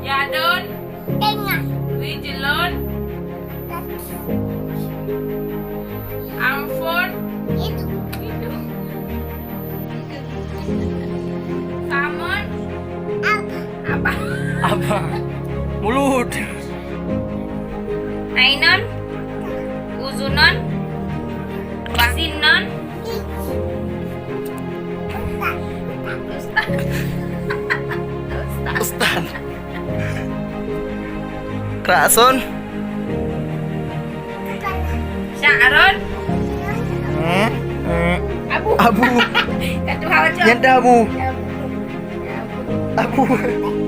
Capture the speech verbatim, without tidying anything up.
Yadon. Tengah. Wijelon. Kaki. Ampon. Itu. Itu. Samon. Apa? Apa? Apa? Mulut. Ainon. Uzunon. Sinon. Ustaz. Ustaz. Ustaz. Rason. Sya'ron. Eh, eh. Abu. Abu. Kata haba tu. Nyang dah abu. Abu. Abu.